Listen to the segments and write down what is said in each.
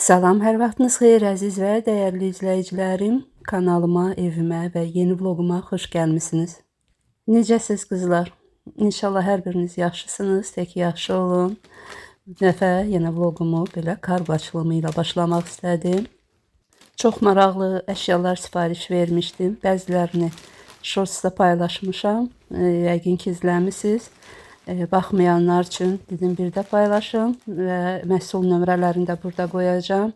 Salam, hər vaxtınız xeyir əziz və dəyərli izləyicilərim. Kanalıma, evimə və yeni vloguma xoş gəlmisiniz. Necəsiz qızlar? İnşallah hər biriniz yaxşısınız, tək yaxşı olun. Bu dəfə yenə vlogumu belə kargo açılımı ilə başlamaq istədim. Çox maraqlı əşyalar sifariş vermişdim. Bəzilərini Shorts'da paylaşmışam. Yəqin ki izləmisiniz. Baxmayanlar üçün dedim bir də paylaşım və məhsul nömrələrini də burada qoyacağam.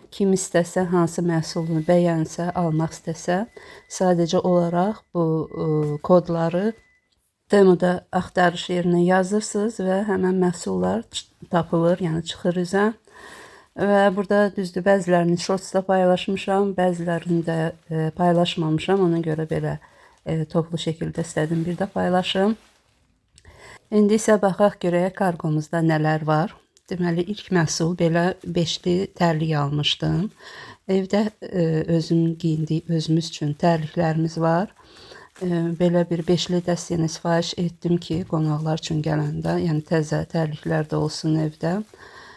Kim istəsə, hansı məhsulunu bəyənsə, almaq istəsə, sadəcə olaraq bu kodları Temuda axtarış yerinə yazırsınız və həmən məhsullar tapılır, yəni çıxır üzə. Və burada düzdür, bəzilərini Shorts'da paylaşmışam, bəzilərini də paylaşmamışam. Ona görə belə toplu şəkildə istədim bir də paylaşım. İndi isə baxaq görək kargomuzda nələr var. Deməli, ilk məhsul belə beşli tərlik almışdım. Evdə özüm geyindiyi, özümüz üçün tərliklərimiz var. Belə bir beşli dəst yenə sifariş etdim ki, qonaqlar üçün gələndə, yəni təzə tərliklər də olsun evdə.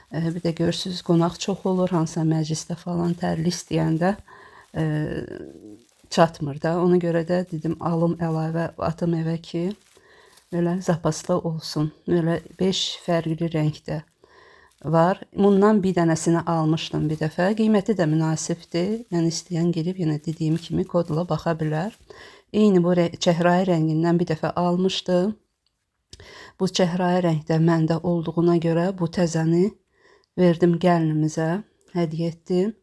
Bir də görürsünüz, qonaq çox olur, hansısa məclisdə falan tərlik istəyəndə çatmır da. Ona görə də dedim, alım əlavə atım evə ki, belə zapasda olsun. Belə 5 fərqli rəngdə var. Bundan bir dənəsini almışdım bir dəfə. Qiyməti də münasibdir. Yəni istəyən gedib yenə dediyim kimi kodla baxa bilər. Eyni bu çəhrayı rəngindən bir dəfə almışdım. Bu çəhrayı rəngdə məndə olduğuna görə bu təzəni verdim gəlinimizə, hədiyyə etdim.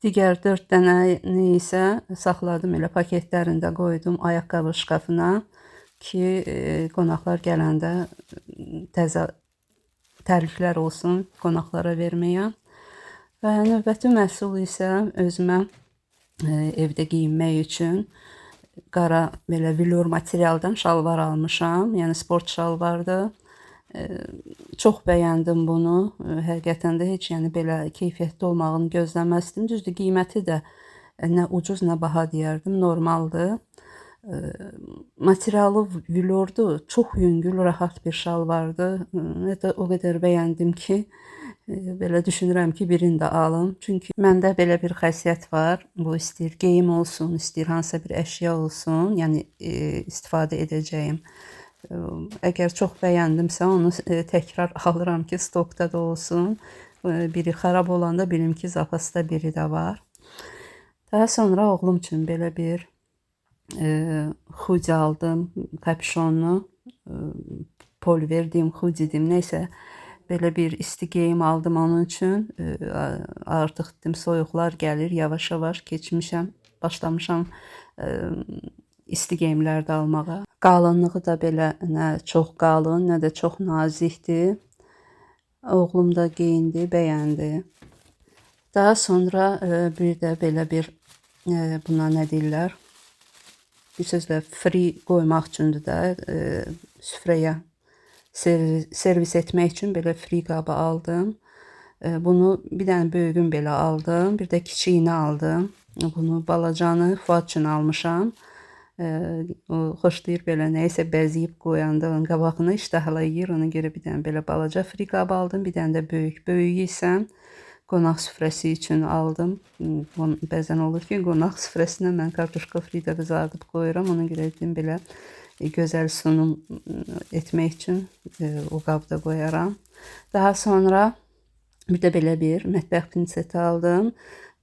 Digər 4 dənəni isə saxladım, elə paketlərində qoydum ayaqqabı şkafına ki, qonaqlar gələndə təzə tərliklər olsun qonaqlara verməyə. Və növbəti məhsul isə özümə evdə geyinmək üçün qara belə velour materialdan şalvar almışam. Yəni sport şalvardır. Çox bəyəndim bunu. Həqiqətən də heç yəni belə keyfiyyətli olmağını gözləməzdim. Düzdür, qiyməti də nə ucuz, nə baha deyərdim, normaldır. Materialı velourdur. Çox yüngül, rahat bir şalvardır. Hətta o qədər bəyəndim ki, belə düşünürəm ki, birini də alım. Çünki məndə belə bir xəsiyyət var. Bu istəyir geyim olsun, istəyir hansısa bir əşya olsun, yəni istifadə edəcəyim. Əgər çox bəyəndimsə, onu təkrar alıram ki, stokda da olsun. Biri xarab olanda bilim ki, zapasda biri də var. Daha sonra oğlum üçün belə bir hoodie aldım, kapşonlu, polver deyim, hoodie deyim, neysə, belə bir isti geyim aldım onun üçün. Artıq dedim, soyuqlar gəlir, yavaş-yavaş keçmişəm, başlamışam isti geyimlər də almağa. Qalınlığı da belə nə çox qalın, nə də çox nazikdir. Oğlum da geyindi, bəyəndi. Daha sonra bir də belə bir, buna nə deyirlər? Bir sözlə free qoymaq üçündür də, süfrəyə servis etmək üçün belə free qabı aldım. Bunu bir dənə böyüyün belə aldım, bir də kiçiyini aldım. Bunu balacanı Fuad üçün almışam. O xoşlayır belə nəyisə bəzəyib qoyanda onun qabağını iştahla yeyir. Ona görə bir dənə belə balaca free qabı aldım, bir dənə də böyük. Böyüyü isə qonaq süfrəsi üçün aldım. Bəzən olur ki, qonaq süfrəsinə mən kartoşka fri də qızardıb qoyuram. Ona görə dedim, belə gözəl sunum etmək üçün o qabda qoyaram. Daha sonra bir də belə bir mətbəx pinseti aldım.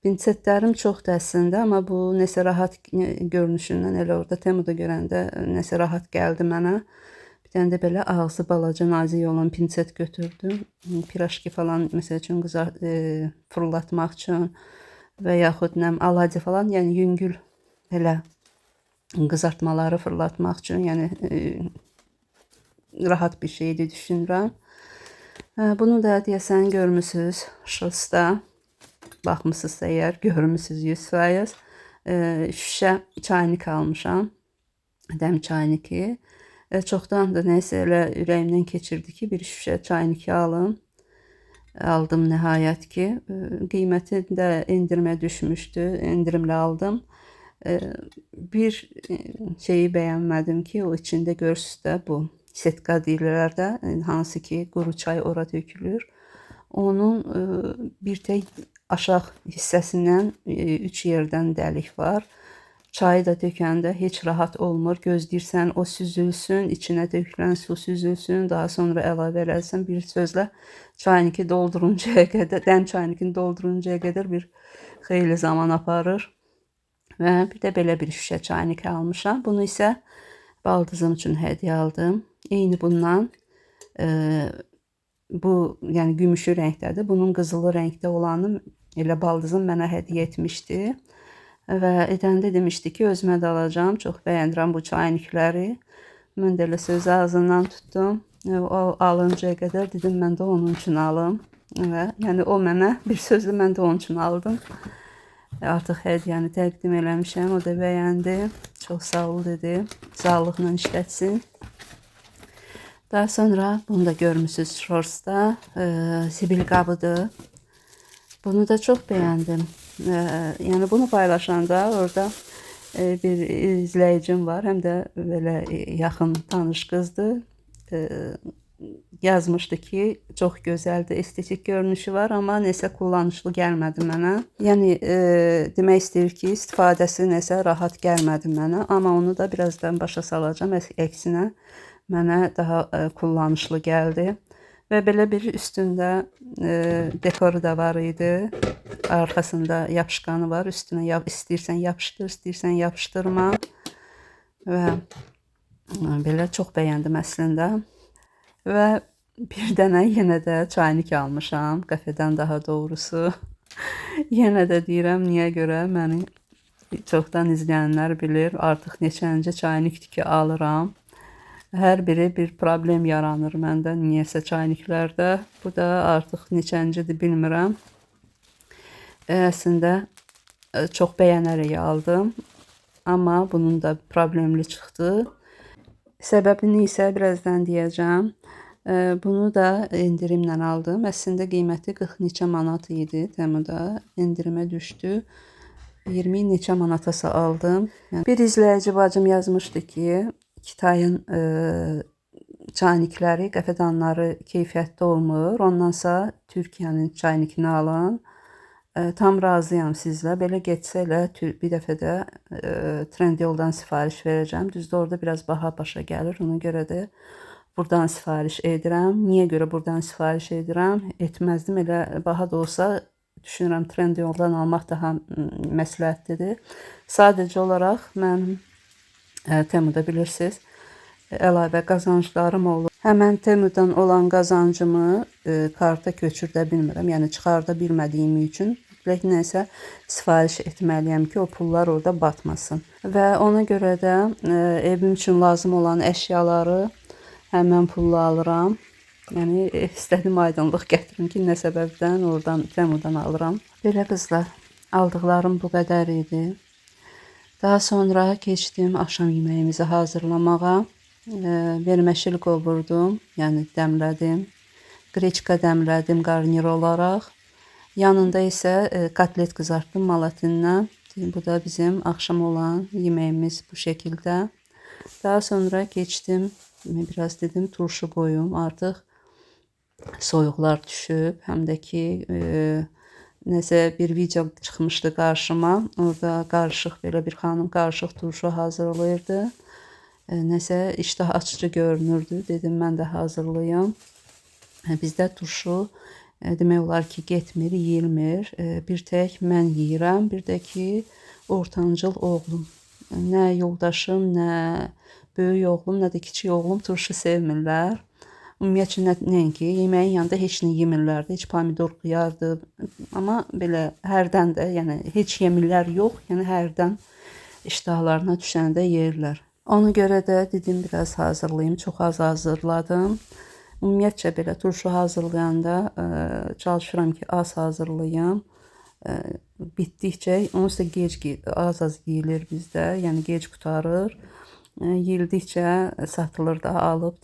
Pinsetlərim çoxdur əslində, amma bu nəsə rahat görünüşündən elə orada Temuda görəndə nəsə rahat gəldi mənə. Bir dənə də belə ağzı balaca, nazik olan pinset götürdüm. Piraşki falan məsəl üçün fırlatmaq üçün və yaxud nəm aladi falan, yəni yüngül belə qızartmaları fırlatmaq üçün, yəni rahat bir şeydir düşünürəm. Bunu da deyəsən görmüsünüz Shorts'da. Baxmısınızsa əgər görmüsünüz 100%. Şüşə çaynik almışam. Dəm çayniki. Çoxdan da nəysə elə ürəyimdən keçirdi ki, bir şüşə çayniki alım. Aldım nəhayət ki. Qiyməti də endirimə düşmüşdü. Endirimlə aldım. Bir şeyi bəyənmədim ki, o içində görürsünüz də bu setka deyirlər də, hansı ki, quru çay ora tökülür. Onun bir tək Aşağı hissəsindən 3 yerdən dəlik var. Çayı da tökəndə heç rahat olmur. Gözləyirsən o süzülsün, içinə tökülən su süzülsün, daha sonra əlavə eləsən. Bir sözlə çayınki dolduruncaya qədər, dəm çaynikini dolduruncaya qədər bir xeyli zaman aparır. Və bir də belə bir şüşə çaynik almışam. Bunu isə baldızım üçün hədiyyə aldım. Eyni bundan bu, yəni gümüşü rəngdədir. Bunun qızılı rəngdə olanı elə baldızım mənə hədiyyə etmişdi. Və edəndə demişdi ki, özümə də alacağam. Çox bəyənirəm bu çaynikləri. Mən də elə sözü ağzından tutdum. O alıncaya qədər dedim, mən də onun üçün alım. Və yəni o mənə bir sözlə mən də onun üçün aldım. Artıq hədiyyəni təqdim eləmişəm. O da bəyəndi. Çox sağ ol dedi. Sağlıqla işlətsin. Daha sonra bunu da görmüsünüz shortsda. Sibil qabıdır. Bunu da çox bəyəndim. Yəni bunu paylaşanda orada bir izləyicim var, həm də belə yaxın tanış qızdır. Yazmışdı ki, çox gözəldir, estetik görünüşü var, amma nəsə kullanışlı gəlmədi mənə. Yəni demək istəyir ki, istifadəsi nəsə rahat gəlmədi mənə, amma onu da birazdan başa salacağam. Əksinə mənə daha kullanışlı gəldi. Və belə bir üstündə dekoru da var idi. Arxasında yapışqanı var. Üstünə istəyirsən yapışdır, istəyirsən yapışdırma. Və belə çox bəyəndim əslində. Və bir dənə yenə də çaynik almışam. Kafedən daha doğrusu. Yenə də deyirəm, niyə görə məni çoxdan izləyənlər bilir. Artıq neçənci çaynikdir ki alıram. Hər biri bir problem yaranır məndə niyəsə çayniklərdə. Bu da artıq neçəncidir bilmirəm. Əslində çox bəyənərək aldım. Amma bunun da problemli çıxdı. Səbəbini isə birazdan deyəcəm. Bunu da endirimlə aldım. Əslində qiyməti 40 neçə manat idi. Temuda endirimə düşdü. 20 neçə manatasa aldım. Yəni, bir izləyici bacım yazmışdı ki, Kitayın çaynikləri, qəfədanları keyfiyyətli olmur. Ondansa Türkiyənin çaynikini alın. Tam razıyam sizlə. Belə getsə elə bir dəfə də Trendyoldan sifariş verəcəm. Düzdür, orada biraz baha başa gəlir. Ona görə də buradan sifariş edirəm. Niyə görə buradan sifariş edirəm? Etməzdim. Elə baha da olsa düşünürəm Trendyoldan almaq daha məsləhətlidir. Sadəcə olaraq mənim Temuda bilirsiniz, əlavə qazanclarım olur. Həmən Temudan olan qazancımı karta köçürdə bilmirəm. Yəni çıxarda bilmədiyim üçün mütləq nəsə sifariş etməliyəm ki, o pullar orada batmasın. Və ona görə də evim üçün lazım olan əşyaları həmən pulla alıram. Yəni istədim aydınlıq gətirim ki, nə səbəbdən oradan Temudan alıram. Belə qızlar, aldıqlarım bu qədər idi. Daha sonra keçdim axşam yeməyimizi hazırlamağa. Verməşil qovurdum, yəni dəmlədim. Qreçka dəmlədim qarnir olaraq. Yanında isə kotlet qızartdım malatindən. Bu da bizim axşam olan yeməyimiz bu şəkildə. Daha sonra keçdim, biraz dedim turşu qoyum. Artıq soyuqlar düşüb, həm də ki nəsə bir video çıxmışdı qarşıma. Orada qarışıq belə bir xanım qarışıq turşu hazırlayırdı. Nəsə iştah açıcı görünürdü. Dedim mən də hazırlayım. Bizdə turşu demək olar ki getmir, yeyilmir. Bir tək mən yeyirəm, bir də ki ortancıl oğlum. Nə yoldaşım, nə böyük oğlum, nə də kiçik oğlum turşu sevmirlər. Ümumiyyətcə nəinki yeməyin yanında heç nə yemirlərdi, heç pomidor qıyardı. Amma belə hərdən də, yəni heç yemirlər yox, yəni hərdən iştahlarına düşəndə yeyirlər. Ona görə də dedim biraz hazırlayım, çox az hazırladım. Ümumiyyətcə belə turşu hazırlayanda çalışıram ki, az hazırlayım. Bitdikcə, onsuz da gec az-az yeyilir bizdə, yəni gec qurtarır. Yeyildikcə satılır da, alıb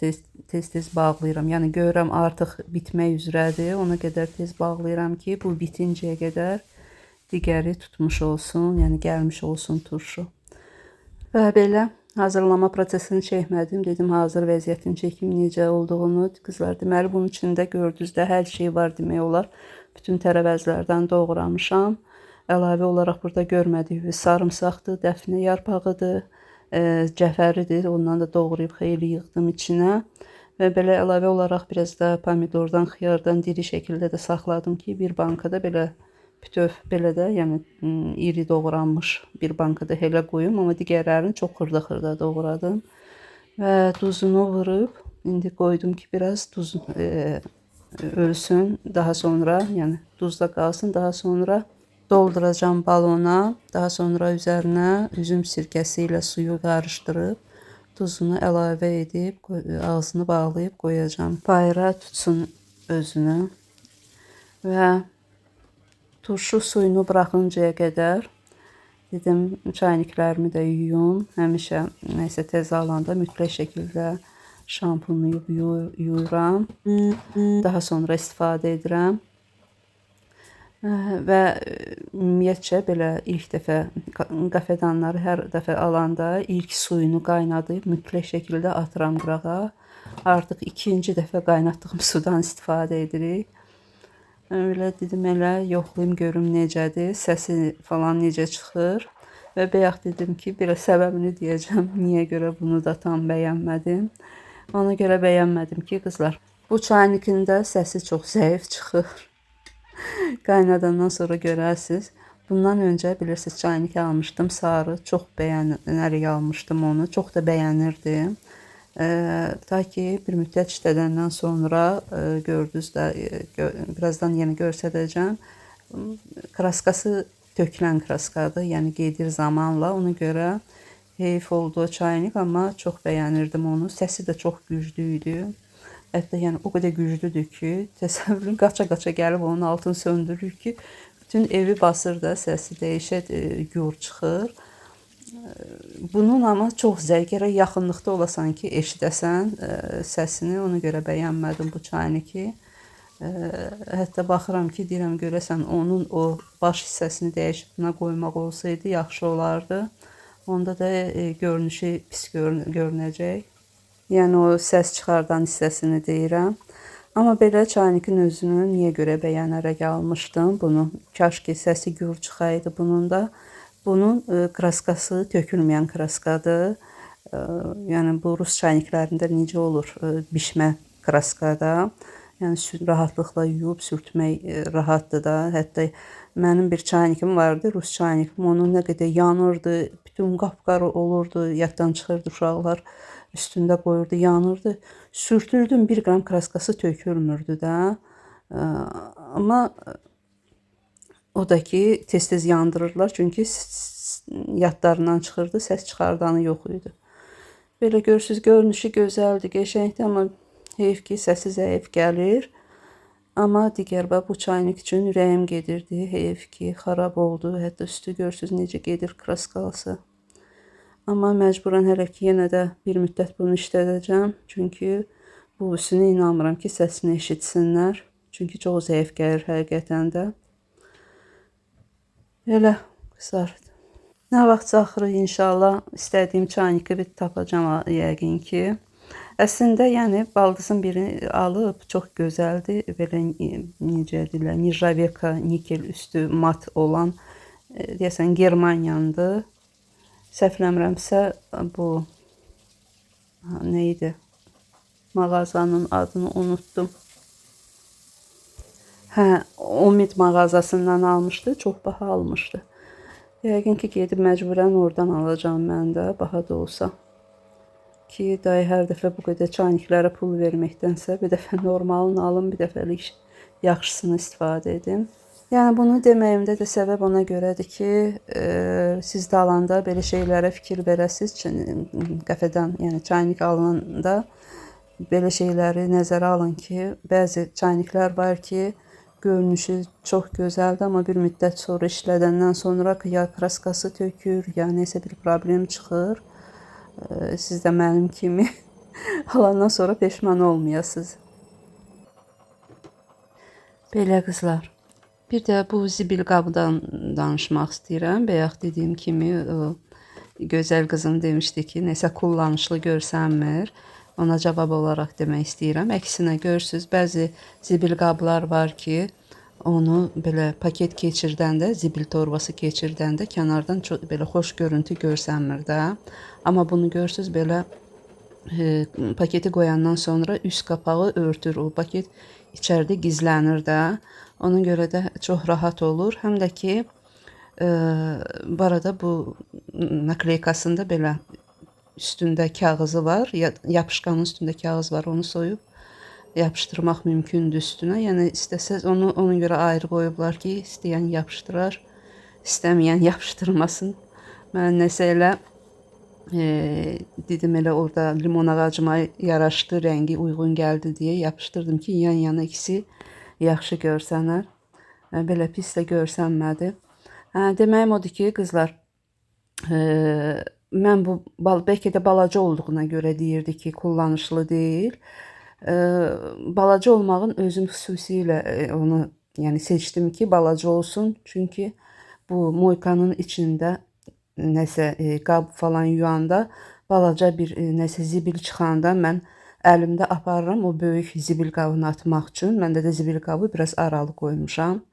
tez-tez bağlayıram. Yəni görürəm artıq bitmək üzrədir. Ona qədər tez bağlayıram ki, bu bitincəyə qədər digəri tutmuş olsun, yəni gəlmiş olsun turşu. Və belə hazırlama prosesini çəkmədim. Dedim hazır vəziyyətini çəkim, necə olduğunu. Qızlar, deməli bunun içində gördünüz də hər şey var demək olar. Bütün tərəvəzlərdən doğramışam. Əlavə olaraq burada görmədiyiniz sarımsaqdır, dəfnə yarpağıdır, cəfəridir. Ondan da doğrayıb xeyli yığdım içinə. Və belə əlavə olaraq biraz da pomidordan, xiyardan diri şəkildə də saxladım ki, bir bankada belə bütöv belə də, yəni iri doğranmış bir bankada elə qoyum, amma digərlərini çox xırda-xırda doğradım. Və duzunu vurub indi qoydum ki, biraz duz ölsün, daha sonra, yəni duzda qalsın, daha sonra dolduracağam balona, daha sonra üzərinə üzüm sirkəsi ilə suyu qarışdırıb duzunu əlavə edib ağzını bağlayıb qoyacağam. Bayıra tutsun özünü və turşu suyunu buraxıncaya qədər dedim çayniklərimi də yuyum. Həmişə nəsə təzə alanda mütləq şəkildə şampunlayıb yuyuram. Daha sonra istifadə edirəm. Və ümumiyyətcə belə ilk dəfə qafedanları hər dəfə alanda ilk suyunu qaynadıb mütləq şəkildə atıram qırağa. Artıq ikinci dəfə qaynatdığım sudan istifadə edirik. Elə dedim elə yoxlayım görüm necədir, səsi falan necə çıxır. Və bayaq dedim ki, belə səbəbini deyəcəm, niyə görə bunu da tam bəyənmədim. Ona görə bəyənmədim ki, qızlar, bu çaynikin də səsi çox zəif çıxır. Qaynadandan sonra görərsiniz. Bundan öncə bilirsiniz çaynik almışdım, sarı, çox bəyənərək almışdım onu, çox da bəyənirdim. Ta ki bir müddət işlədəndən sonra gördünüz də, birazdan yenə göstərəcəm. Kraskası tökülən kraskadır, yəni gedir zamanla. Ona görə heyf oldu o çaynik, amma çox bəyənirdim onu. Səsi də çox güclü idi. Hətta yəni o qədər güclüdür ki, təsəvvürün qaça-qaça gəlib onun altını söndürür ki, bütün evi basır da, səsi dəhşət gür çıxır. Bunun amma çox zəif, gərək yaxınlıqda olasan ki, eşidəsən səsini. Ona görə bəyənmədim bu çayniki. Hətta baxıram ki, deyirəm görəsən onun o baş hissəsini dəyişib buna qoymaq olsaydı yaxşı olardı. Onda da görünüşü pis görünəcək. Yəni o səs çıxardan hissəsini deyirəm. Amma belə çaynikin özünü niyə görə bəyənərək almışdım bunu. Kaş ki səsi gür çıxaydı bunun da. Bunun kraskası tökülməyən kraskadır. Yəni bu rus çayniklərində necə olur bişmə kraskada. Yəni rahatlıqla yuyub sürtmək rahatdır da. Hətta mənim bir çaynikim vardı, rus çaynikim. Onun nə qədər yanırdı, bütün qapqara olurdu, yaddan çıxırdı uşaqlar üstündə qoyurdu, yanırdı. Sürtürdüm, bir qram kraskası tökülmürdü də. Amma o da ki, tez-tez yandırırlar, çünki yadlarından çıxırdı, səs çıxardanı yox idi. Belə görürsünüz, görünüşü gözəldir, qəşəngdir, amma heyf ki, səsi zəif gəlir. Amma digər bu çaynik üçün ürəyim gedirdi, heyf ki, xarab oldu, hətta üstü görürsünüz necə gedir kraskası. Amma məcburan hələ ki, yenə də bir müddət bunu işlədəcəm, çünki bu üstünə inanmıram ki, səsini eşitsinlər. Çünki çox zəif gəlir həqiqətən də. Elə qızlar. Nə vaxtsa axırı inşallah istədiyim çayniki bir tapacam yəqin ki. Əslində yəni baldızın biri alıb, çox gözəldir. Belə necə deyirlər, nijaveka nikel üstü mat olan, deyəsən Germaniyandır. Səhv eləmirəmsə bu nə idi? Mağazanın adını unutdum. Hə, Omid mağazasından almışdı, çox baha almışdı. Yəqin ki, gedib məcburən oradan alacağam mən də, baha da olsa. Ki, dayı hər dəfə bu qədər çayniklərə pul verməkdənsə, bir dəfə normalını alım, bir dəfəlik yaxşısını istifadə edim. Yəni bunu deməyimdə də səbəb ona görədir ki, siz də alanda belə şeylərə fikir verəsiniz. Qəfədən, yəni çaynik alınanda belə şeyləri nəzərə alın ki, bəzi çayniklər var ki, görünüşü çox gözəldir, amma bir müddət sonra işlədəndən sonra ya kraskası tökür, ya nəsə bir problem çıxır. Siz də mənim kimi alandan sonra peşman olmayasınız. Belə qızlar. Bir də bu zibil qabıdan danışmaq istəyirəm. Bayaq dediyim kimi o gözəl qızım demişdi ki, nəsə kullanışlı görsənmir. Ona cavab olaraq demək istəyirəm. Əksinə görürsüz, bəzi zibil qablar var ki, Onu belə paket keçirdəndə, zibil torbası keçirdəndə kənardan çox belə xoş görüntü görsənmir də. Amma bunu görürsüz belə paketi qoyandan sonra üst qapağı örtür. O paket içəridə gizlənir də. Ona görə də çox rahat olur. Həm də ki bu arada bu nakleykasında belə üstündə kağızı var. Yapışqanın üstündə kağız var. Onu soyub yapışdırmaq mümkündür üstünə. Yəni istəsəz onu ona görə ayrı qoyublar ki, istəyən yapışdırar, istəməyən yapışdırmasın. Mən nəsə elə dedim elə orada limon ağacıma yaraşdı, rəngi uyğun gəldi deyə yapışdırdım ki, yan-yana ikisi yaxşı görsənər. Belə pis də görsənmədi. Hə, deməyim odur ki, qızlar, mən bu bəlkə də balaca olduğuna görə deyirdi ki, kullanışlı deyil. Balaca olmağın özüm xüsusilə onu yəni seçdim ki, balaca olsun. Çünki bu moykanın içində nəsə qab falan yuyanda balaca bir nəsə zibil çıxanda mən əlimdə aparıram o böyük zibil qabını atmaq üçün. Məndə də zibil qabı biraz aralı qoymuşam.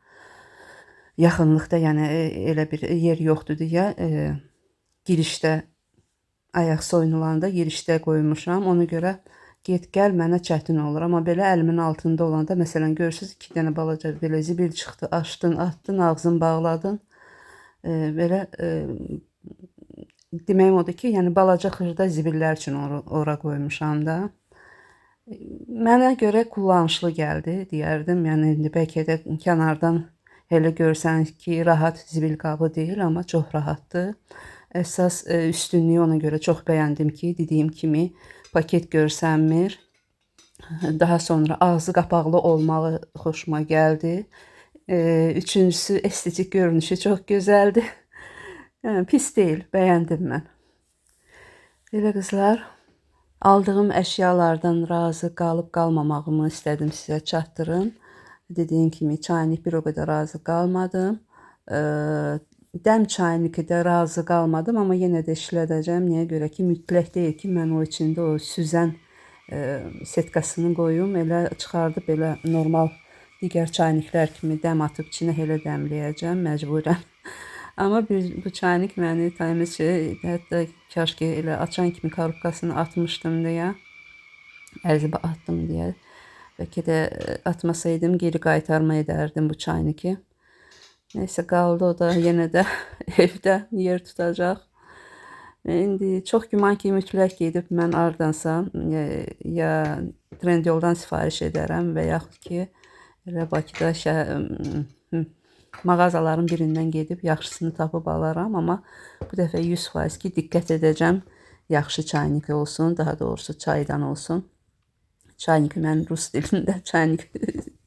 Yaxınlıqda yəni elə bir yer yoxdur deyə girişdə ayaq soyunulanda girişdə qoymuşam. Ona görə get gəl mənə çətin olur. Amma belə əlimin altında olanda məsələn görürsüz 2 dənə balaca belə zibil çıxdı, açdın, atdın, ağzını bağladın. Belə deməyim odur ki, yəni balaca xırda zibillər üçün ora qoymuşam da. Mənə görə kullanışlı gəldi deyərdim. Yəni indi bəlkə də kənardan elə görsəniz ki, rahat zibil qabı deyil, amma çox rahatdır. Əsas üstünlüyü ona görə çox bəyəndim ki, dediyim kimi paket görsənmir. Daha sonra ağzı qapaqlı olmağı xoşuma gəldi. Üçüncüsü estetik görünüşü çox gözəldir. Yəni pis deyil, bəyəndim mən. Belə qızlar, aldığım əşyalardan razı qalıb qalmamağımı istədim sizə çatdırım. Dediyim kimi çaynik bir o qədər razı qalmadım. Dəm çayniki də razı qalmadım, amma yenə də işlədəcəm. Niyə görə ki, mütləq deyil ki, mən o içində o süzən setkasını qoyum, elə çıxardıb elə normal digər çayniklər kimi dəm atıb içinə elə dəmləyəcəm məcburən. Amma bu çaynik məni təmiz şey, hətta kaş ki elə açan kimi korobkasını atmışdım deyə, əzibə atdım deyə. Bəlkə də atmasaydım geri qaytarma edərdim bu çayniki. Neysə qaldı o da yenə də evdə yer tutacaq. İndi çox güman ki, mütləq gedib mən hardansa ya Trendyoldan sifariş edərəm və yaxud ki, elə Bakıda mağazaların birindən gedib yaxşısını tapıb alaram. Amma bu dəfə 100% ki, diqqət edəcəm. Yaxşı çaynik olsun, daha doğrusu çaydan olsun. Çaynik mən rus dilində, çaynik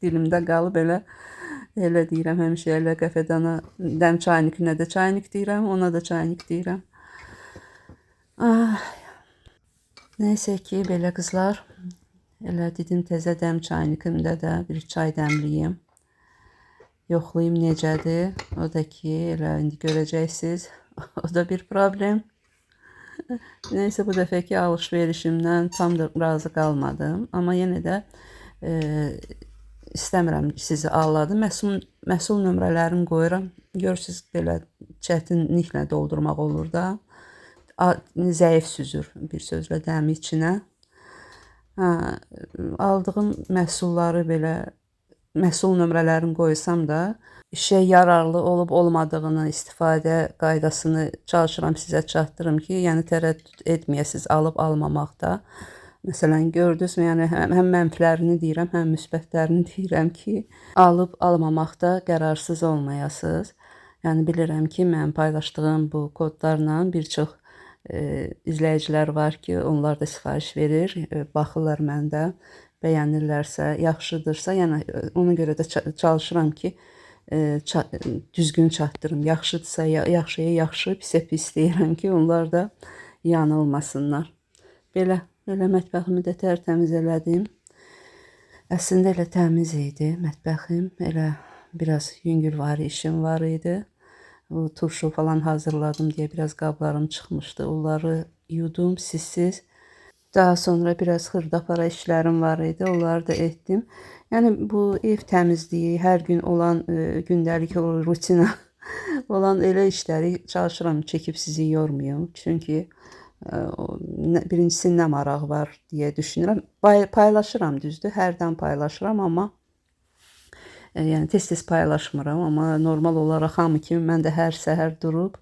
dilimdə qalıb elə deyirəm həmişə, elə qəfədana dəm çaynikinə də çaynik deyirəm, ona da çaynik deyirəm. Ah, neysə ki, belə qızlar, elə dedim təzə dəm çaynikimdə də bir çay dəmliyim. Yoxlayım necədir. O da ki, elə indi görəcəksiniz. O da bir problem. Neysə, bu dəfəki alış-verişimdən tam da razı qalmadım. Amma yenə də istəmirəm sizi aldadım. Məhsul nömrələrini qoyuram. Görürsünüz, belə çətinliklə doldurmaq olur da. Zəif süzür bir sözlə dəmi içinə. Hə, aldığım məhsulları belə məhsul nömrələrini qoysam da işə yararlı olub olmadığını, istifadə qaydasını çalışıram sizə çatdırım ki, yəni tərəddüd etməyəsiniz alıb almamaqda. Məsələn, gördünüzmü, yəni həm mənfilərini deyirəm, həm müsbətlərini deyirəm ki, alıb almamaqda qərarsız olmayasınız. Yəni bilirəm ki, mən paylaşdığım bu kodlarla bir çox izləyicilər var ki, onlar da sifariş verir, baxırlar məndə, bəyənirlərsə, yaxşıdırsa, yəni ona görə də çalışıram ki, düzgün çatdırım. Yaxşıdırsa, yaxşıya yaxşı, pisə pis deyirəm ki, onlar da yanılmasınlar. Belə mətbəximi də tərtəmiz elədim. Əslində elə təmiz idi mətbəxim. Elə biraz yüngülvari işim var idi. O turşu falan hazırladım deyə biraz qablarım çıxmışdı. Onları yudum sizsiz. Daha sonra biraz xırda-para işlərim var idi, onları da etdim. Yəni bu ev təmizliyi, hər gün olan gündəlik o rutina olan elə işləri çalışıram çəkib sizi yormayım. Çünki birincisi nə maraq var deyə düşünürəm. Paylaşıram düzdür, hərdən paylaşıram, amma yəni tez-tez paylaşmıram, amma normal olaraq hamı kimi mən də hər səhər durub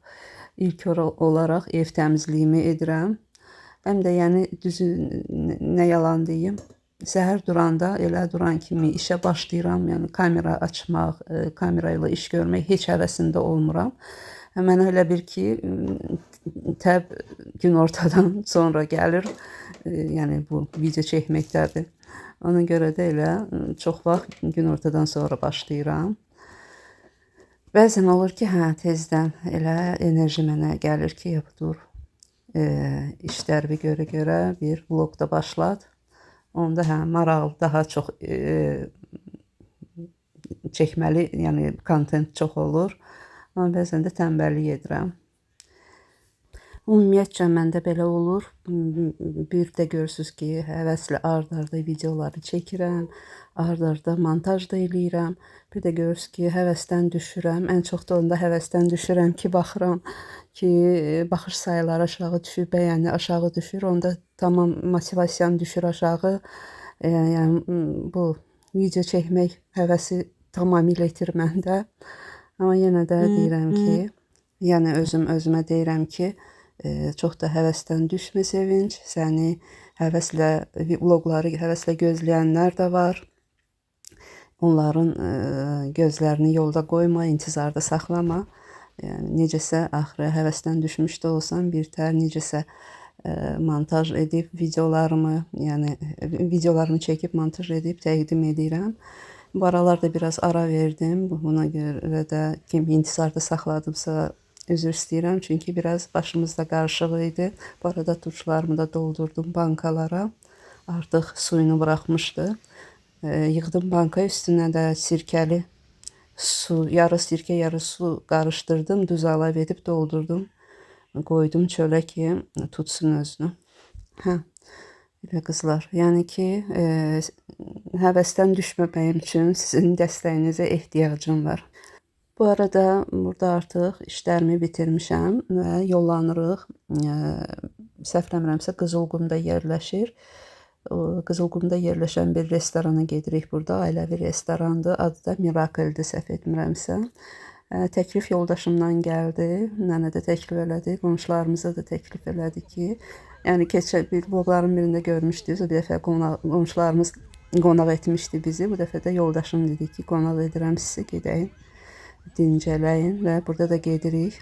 ilk olaraq ev təmizliyimi edirəm. Həm də yəni düzü nə yalan deyim, səhər duranda elə duran kimi işə başlayıram. Yəni kamera açmaq, kamera ilə iş görmək heç həvəsində olmuram. Mənə elə bir ki, təb günortadan sonra gəlir. Yəni bu video çəkməkdədir. Ona görə də elə çox vaxt günortadan sonra başlayıram. Bəzən olur ki, hə, tezdən elə enerji mənə gəlir ki, yap dur. İşlərimi görə-görə bir vlog da başlat. Onda hə, maraqlı daha çox çəkməli, yəni kontent çox olur. Amma bəzən də tənbəllik edirəm. Ümumiyyətcə məndə belə olur. Bir də görürsünüz ki, həvəslə ard-arda videoları çəkirəm, ard-arda montaj da eləyirəm. Bir də görürsünüz ki, həvəsdən düşürəm. Ən çox da onda həvəsdən düşürəm ki, baxıram ki, baxış sayıları aşağı düşür, bəyəni aşağı düşür. Onda tamam motivasiyam düşür aşağı. Yəni bu video çəkmək həvəsi tamamilə itir məndə. Amma yenə də deyirəm ki, yəni özüm özümə deyirəm ki, çox da həvəsdən düşmə Sevinç. Səni həvəslə, vlogları həvəslə gözləyənlər də var. Onların gözlərini yolda qoyma, intizarda saxlama. Yəni, necəsə axırı həvəsdən düşmüş də olsam, bir tər necəsə montaj edib videolarımı, yəni videolarımı çəkib montaj edib təqdim edirəm. Bu aralarda biraz ara verdim. Buna görə də kim intizarda saxladımsa üzr istəyirəm, çünki biraz başımız da qarışıq idi. Bu arada turşularımı da doldurdum bankalara. Artıq suyunu buraxmışdı. Yığdım banka, üstünə də sirkəli su, yarı sirkə, yarı su qarışdırdım. Duz əlavə edib doldurdum. Qoydum çölə ki, tutsun özünü. Hə, elə qızlar. Yəni ki, həvəsdən düşməməyim üçün sizin dəstəyinizə ehtiyacım var. Bu arada burada artıq işlərimi bitirmişəm və yollanırıq. Səhv eləmirəmsə Qızılqumda yerləşir. Qızılqumda yerləşən bir restorana gedirik burada. Ailəvi restorandır. Adı da Miracle-dir, səhv etmirəmsə. Təklif yoldaşımdan gəldi. Mənə də təklif elədi. Qonşularımıza da təklif elədi ki, yəni keçən bir vlogların birində görmüşdünüz. O bir dəfə qonşularımız qonaq etmişdi bizi. Bu dəfə də yoldaşım dedi ki, qonaq edirəm sizi, gedəyin, dincələyin və burada da gedirik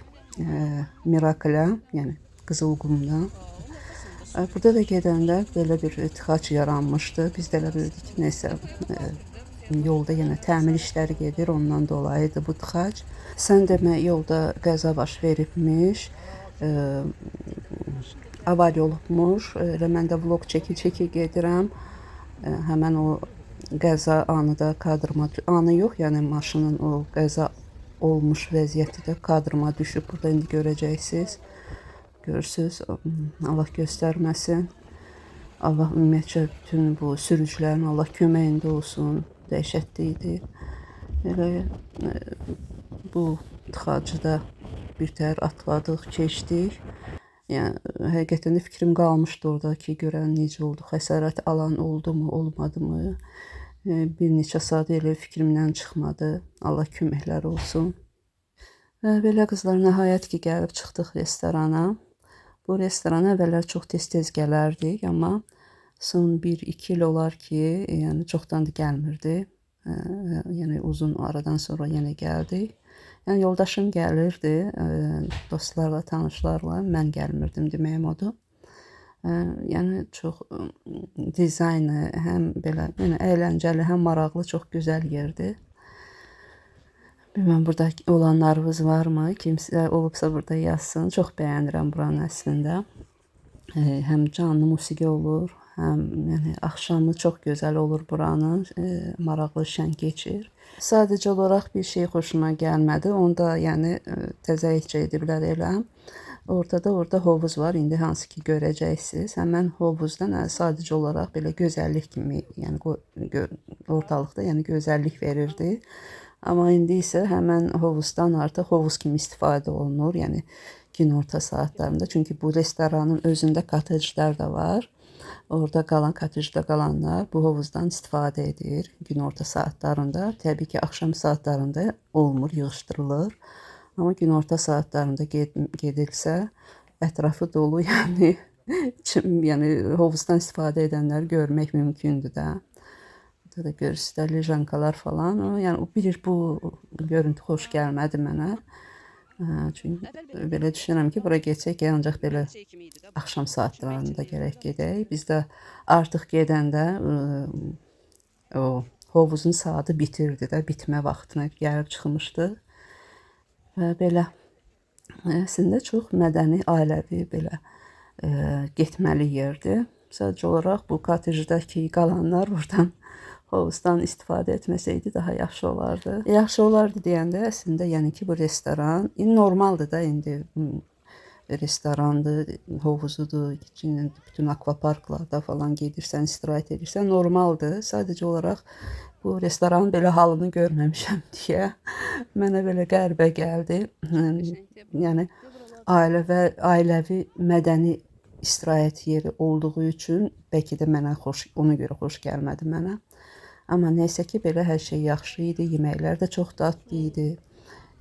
Miracle-a, yəni Qızılqumda. Burada da gedəndə belə bir tıxac yaranmışdı. Biz də elə bildik ki, neysə yolda yenə təmir işləri gedir, ondan dolayıdır bu tıxac. Sən demə yolda qəza baş veribmiş, avariya olubmuş. Elə mən də vlog çəki-çəki gedirəm. Həmən o qəza anı da kadrıma, anı yox, yəni maşının o qəza olmuş vəziyyəti də kadrıma düşüb. Burada indi görəcəksiniz. Görürsünüz, Allah göstərməsin. Allah ümumiyyətcə bütün bu sürücülərin Allah köməyində olsun. Dəhşətli idi. Elə bu tıxacı da bir tər atladıq, keçdik. Yəni həqiqətən də fikrim qalmışdı orada ki, görən necə oldu, xəsarət alan oldu mu, olmadı mı? Bir neçə saat elə fikrimdən çıxmadı. Allah köməklər olsun. Və belə qızlar, nəhayət ki, gəlib çıxdıq restorana. Bu restorana əvvəllər çox tez-tez gələrdik, amma son 1-2 il olar ki, yəni çoxdandır gəlmirdi. Yəni uzun aradan sonra yenə gəldik. Yəni yoldaşım gəlirdi, dostlarla, tanışlarla, mən gəlmirdim deməyim odur. Yəni çox dizaynı həm belə, yəni əyləncəli, həm maraqlı, çox gözəl yerdir. Bilməm burada olanlarınız varmı? Kimsə olubsa burada yazsın. Çox bəyənirəm buranı əslində. Həm canlı musiqi olur, həm yəni axşamı çox gözəl olur buranın. Maraqlı, şən keçir. Sadəcə olaraq bir şey xoşuma gəlmədi. Onda yəni təzəlikcə ediblər elə. Ortada orada hovuz var. İndi hansı ki görəcəksiniz. Həmən hovuzdan sadəcə olaraq belə gözəllik kimi, yəni ortalıqda yəni gözəllik verirdi. Amma indi isə həmən hovuzdan artıq hovuz kimi istifadə olunur. Yəni günorta saatlarında. Çünki bu restoranın özündə kotteclər də var. Orada qalan, kottecdə qalanlar bu hovuzdan istifadə edir günorta saatlarında. Təbii ki, axşam saatlarında olmur, yığışdırılır. Amma günorta saatlarında gedilsə, ətrafı dolu, yəni yəni hovuzdan istifadə edənləri görmək mümkündür də. Burada da görürsünüz də lejankalar falan. Yəni o bilir bu görüntü xoş gəlmədi mənə. Çünki belə düşünürəm ki, bura getsək ancaq belə axşam saatlarında gərək gedək. Biz də artıq gedəndə o hovuzun saatı bitirdi də, bitmə vaxtına gəlib çıxmışdı. Və belə əslində çox mədəni, ailəvi belə getməli yerdir. Sadəcə olaraq bu kottecdəki qalanlar buradan hovuzdan istifadə etməsəydi daha yaxşı olardı. Yaxşı olardı deyəndə əslində yəni ki bu restoran normaldır da indi restorandır, hovuzudur, içində bütün akvaparklarda falan gedirsən, istirahət edirsən, normaldır. Sadəcə olaraq bu restoranın belə halını görməmişəm deyə mənə belə qəribə gəldi. Yəni ailə və ailəvi mədəni istirahət yeri olduğu üçün bəlkə də mənə xoş, ona görə xoş gəlmədi mənə. Amma nəysə ki, belə hər şey yaxşı idi, yeməklər də çox dadlı idi.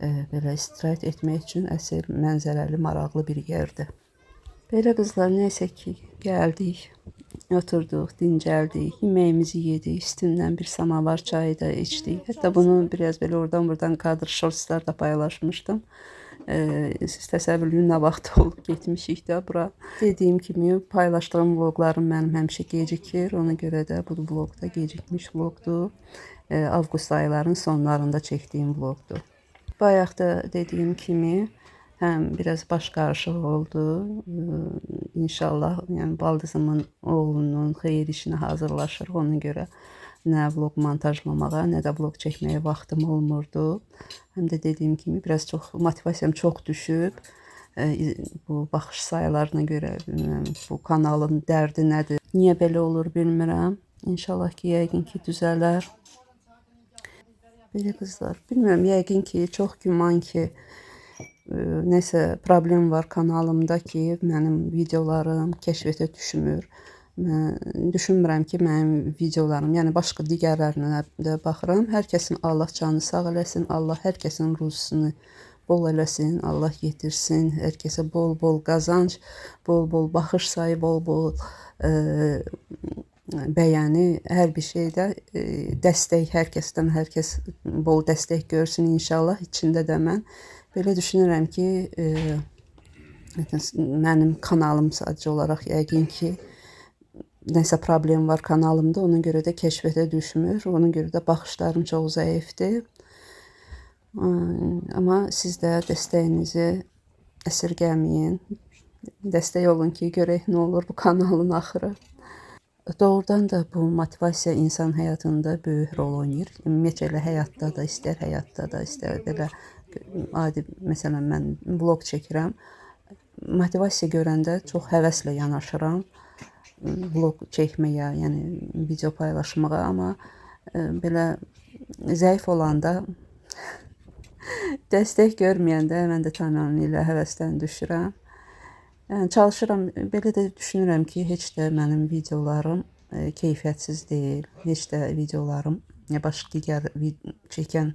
Belə istirahət etmək üçün əsl mənzərəli, maraqlı bir yerdir. Belə qızlar, nəysə ki, gəldik, oturduq, dincəldik, yeməyimizi yedik, üstündən bir samavar çayı da içdik. Hətta bunu biraz belə oradan buradan kadr shortslar da paylaşmışdım. Siz təsəvvür edin, nə vaxt olub getmişik də bura. Dediyim kimi paylaşdığım vloqlarım mənim həmişə gecikir. Ona görə də bu vloq da gecikmiş vloqdur. Avqust aylarının sonlarında çəkdiyim vloqdur. Bayaq da dediyim kimi həm biraz baş qarışıq oldu. İnşallah, yəni baldızımın oğlunun xeyir işinə hazırlaşırıq. Ona görə nə vloq montajlamağa, nə də vloq çəkməyə vaxtım olmurdu. Həm də dediyim kimi biraz çox motivasiyam çox düşüb. Bu baxış saylarına görə bu kanalın dərdi nədir? Niyə belə olur bilmirəm. İnşallah ki, yəqin ki düzələr. Belə qızlar, bilmirəm, yəqin ki, çox güman ki, nəsə problem var kanalımda ki, mənim videolarım kəşfiyyata düşmür. Mən düşünmürəm ki, mənim videolarım, yəni başqa digərlərinə də baxıram. Hər kəsin Allah canı sağ eləsin, Allah hər kəsin ruzusunu bol eləsin, Allah yetirsin, hər kəsə bol-bol qazanc, bol-bol baxış sayı, bol-bol bəyəni, hər bir şeydə dəstək hər kəsdən, hər kəs bol dəstək görsün inşallah. İçində də mən belə düşünürəm ki, mənim kanalım sadəcə olaraq yəqin ki, nəsə problem var kanalımda, ona görə də kəşfiyyata düşmür, ona görə də baxışlarım çox zəifdir. Amma siz də dəstəyinizi əsirgəməyin. Dəstək olun ki, görək nə olur bu kanalın axırı. Doğrudan da bu motivasiya insan həyatında böyük rol oynayır. Ümumiyyətcə elə həyatda da, istər həyatda da, istər belə adi, məsələn mən vlog çəkirəm. Motivasiya görəndə çox həvəslə yanaşıram vlog çəkməyə, yəni video paylaşmağa, amma belə zəif olanda, dəstək görməyəndə mən də tamamilə həvəsdən düşürəm. Yəni çalışıram, belə də düşünürəm ki, heç də mənim videolarım keyfiyyətsiz deyil. Heç də videolarım başqa digər çəkən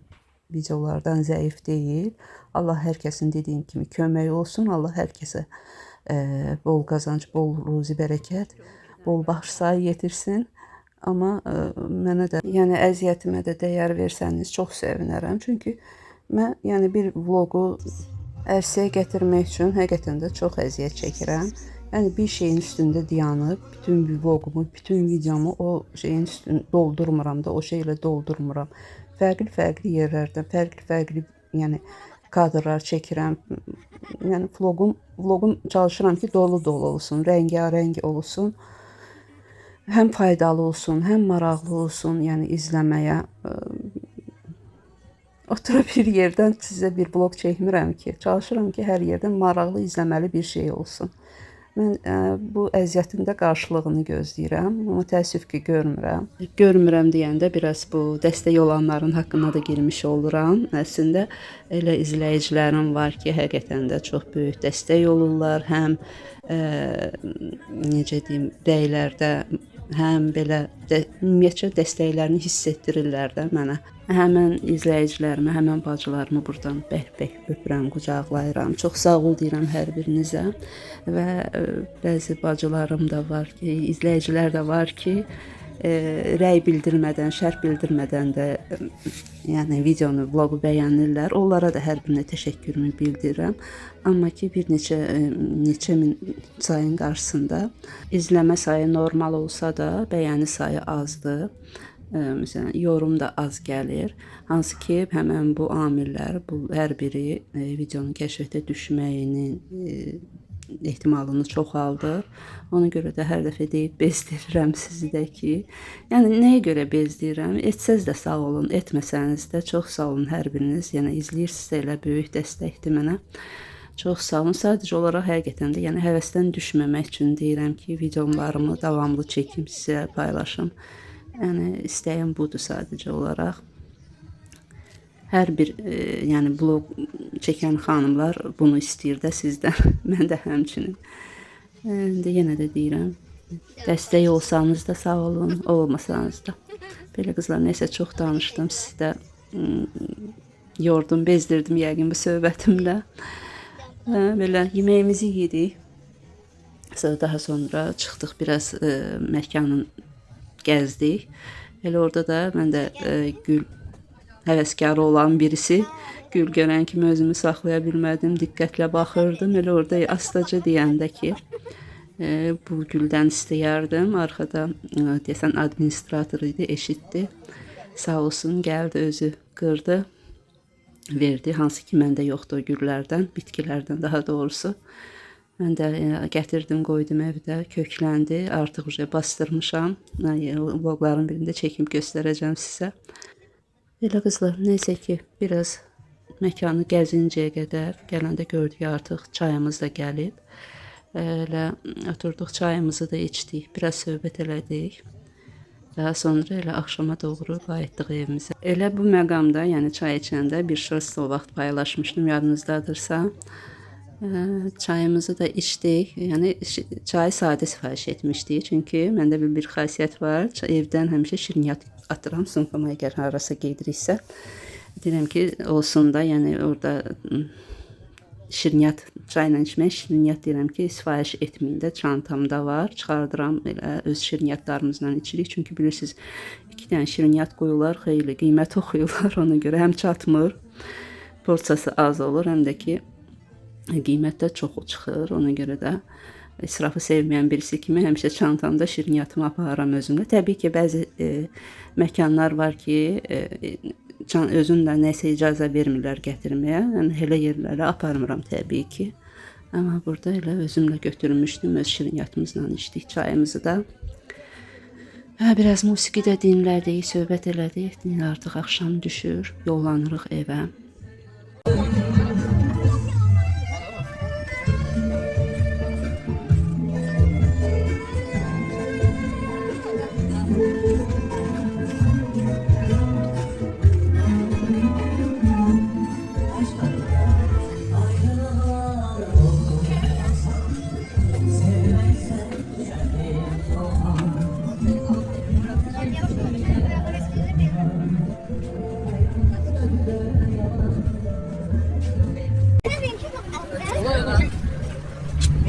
videolardan zəif deyil. Allah hər kəsin dediyim kimi kömək olsun. Allah hər kəsə bol qazanc, bol ruzi bərəkət, bol baxış sayı yetirsin. Amma mənə də, yəni əziyyətimə də dəyər versəniz çox sevinərəm. Çünki mən yəni bir vloqu ərsəyə gətirmək üçün həqiqətən də çox əziyyət çəkirəm. Yəni bir şeyin üstündə dayanıb bütün vloqumu, bütün videomu o şeyin üstünü doldurmuram da, o şeylə doldurmuram. Fərqli-fərqli yerlərdən, fərqli-fərqli yəni kadrlar çəkirəm. Yəni vloqum çalışıram ki, dolu-dolu olsun, rəngarəng olsun. Həm faydalı olsun, həm maraqlı olsun, yəni izləməyə. Oturub bir yerdən sizə bir vlog çəkmirəm ki. Çalışıram ki, hər yerdən maraqlı izləməli bir şey olsun. Mən bu əziyyətin də qarşılığını gözləyirəm, amma təəssüf ki, görmürəm. Görmürəm deyəndə biraz bu dəstək olanların haqqına da girmiş oluram. Əslində elə izləyicilərim var ki, həqiqətən də çox böyük dəstək olurlar. Həm necə deyim, rəylərdə, həm belə ümumiyyətcə dəstəklərini hiss etdirirlər də mənə. Həmən izləyicilərimi, həmən bacılarımı buradan bərk-bərk öpürəm, qucaqlayıram. Çox sağ ol deyirəm hər birinizə. Və bəzi bacılarım da var ki, izləyicilər də var ki, rəy bildirmədən, şərh bildirmədən də yəni videonu, vloqu bəyənirlər. Onlara da hər birinə təşəkkürümü bildirirəm. Amma ki bir neçə neçə min sayın qarşısında izləmə sayı normal olsa da bəyəni sayı azdır. Məsələn, yorum da az gəlir. Hansı ki, həmən bu amillər, bu hər biri videonun kəşfiyyata düşməyinin ehtimalını çoxaldır. Ona görə də hər dəfə deyib bezdirirəm sizi də ki, yəni nəyə görə bezdirirəm? Etsəz də sağ olun, etməsəniz də çox sağ olun hər biriniz. Yəni izləyirsinizsə elə böyük dəstəkdir mənə. Çox sağ olun. Sadəcə olaraq həqiqətən də yəni həvəsdən düşməmək üçün deyirəm ki, videolarımı davamlı çəkim, sizə paylaşım. Yəni istəyim budur sadəcə olaraq. Hər bir yəni blog çəkən xanımlar bunu istəyir də sizdən. Mən də həmçinin. İndi yenə də deyirəm, dəstək olsanız da sağ olun, olmasanız da. Belə qızlar, nəysə çox danışdım, sizi də yordum, bezdirdim yəqin bu söhbətimlə. Belə yeməyimizi yedik. Sonra daha sonra çıxdıq biraz məkanın gəzdik. Elə orada da mən də gül həvəskarı olan birisi, gül görən kimi özümü saxlaya bilmədim, diqqətlə baxırdım. Elə orada astaca deyəndə ki, bu güldən istəyərdim. Arxada deyəsən administrator idi, eşitdi. Sağ olsun, gəldi özü qırdı, verdi. Hansı ki məndə yoxdur o güllərdən, bitkilərdən daha doğrusu. Mən də gətirdim, qoydum evdə, kökləndi. Artıq uje bastırmışam. Vlogların birində çəkib göstərəcəm sizə. Belə qızlar, neysə ki, biraz məkanı gəzincəyə qədər gələndə gördük artıq çayımız da gəlib. Elə oturduq, çayımızı da içdik, biraz söhbət elədik. Daha sonra elə axşama doğru qayıtdıq evimizə. Elə bu məqamda, yəni çay içəndə bir shorts o vaxt paylaşmışdım, yadınızdadırsa. Çayımızı da içdik. Yəni çayı sadə sifariş etmişdik. Çünki məndə bir xasiyyət var. Evdən həmişə şirniyyat atıram sumkama, əgər harasa gediriksə. Deyirəm ki, olsun da, yəni orada şirniyyat, çayla içmək, şirniyyat deyirəm ki, sifariş etməyin də, çantamda var. Çıxardıram, elə öz şirniyyatlarımızla içirik. Çünki bilirsiniz, 2 dənə şirniyyat qoyurlar, xeyli qiymət oxuyurlar. Ona görə həm çatmır, porsiyası az olur, həm də ki, qiymət də çox çıxır. Ona görə də israfı sevməyən birisi kimi həmişə çantamda şirniyyatımı aparıram özümlə. Təbii ki, bəzi məkanlar var ki, özünlə nəsə icazə vermirlər gətirməyə. Yəni elə yerlərə aparmıram təbii ki. Amma burada elə özümlə götürmüşdüm, öz şirniyyatımızla içdik çayımızı da. Biraz musiqi də dinlədik, söhbət elədik. İndi artıq axşam düşür, yollanırıq evə.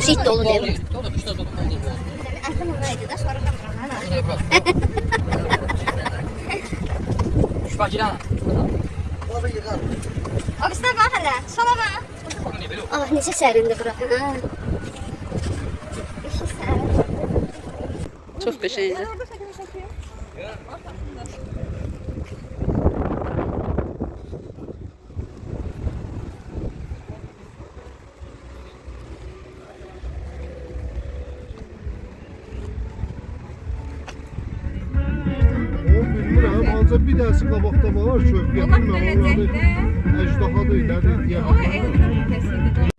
Şit dolu değil mi? Obislər bax hələ, sola bax. Ah, necə sərindir bura. Ha. Necə sərin. Çox qəşəngdir. O bilmirəm, Balaca bir dənəsi qabaqda var, çövkə. Onlar Bilmirəm, onun adı dönəcək də. Əjdahadır, nədir O deyəmirəm. elmin kəsidir.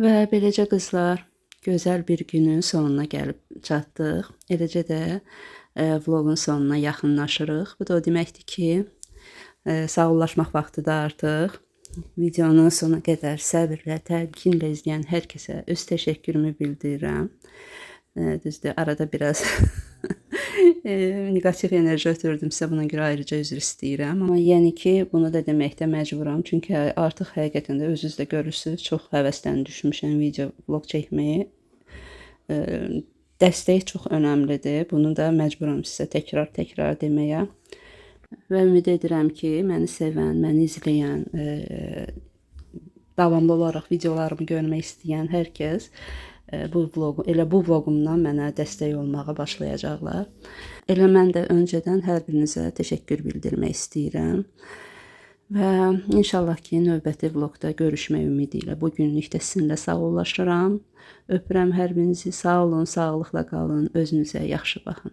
Və beləcə qızlar, gözəl bir günün sonuna gəlib çatdıq. Eləcə də vloqun sonuna yaxınlaşırıq. Bu da o deməkdir ki, sağollaşmaq vaxtıdır artıq. Videonun sona qədər səbirlə, təmkinlə izləyən hər kəsə öz təşəkkürümü bildirirəm. Düzdür, arada biraz neqativ enerji ötürdümsə buna görə ayrıca üzr istəyirəm. Amma yəni ki, bunu da deməkdə məcburam. Çünki artıq həqiqətən də özünüz də görürsüz, çox həvəsdən düşmüşəm video vloq çəkməyə. E, Dəstək çox önəmlidir. Bunu da məcburam sizə təkrar-təkrar deməyə. Və ümid edirəm ki, məni sevən, məni izləyən, davamlı olaraq videolarımı görmək istəyən hər kəs bu vloqu, elə bu vloqumdan mənə dəstək olmağa başlayacaqlar. Elə mən də öncədən hər birinizə təşəkkür bildirmək istəyirəm. Və inşallah ki, növbəti vloqda görüşmək ümidi ilə bu günlük də sizinlə sağollaşıram. Öpürəm hər birinizi. Sağ olun, sağlıqla qalın. Özünüzə yaxşı baxın.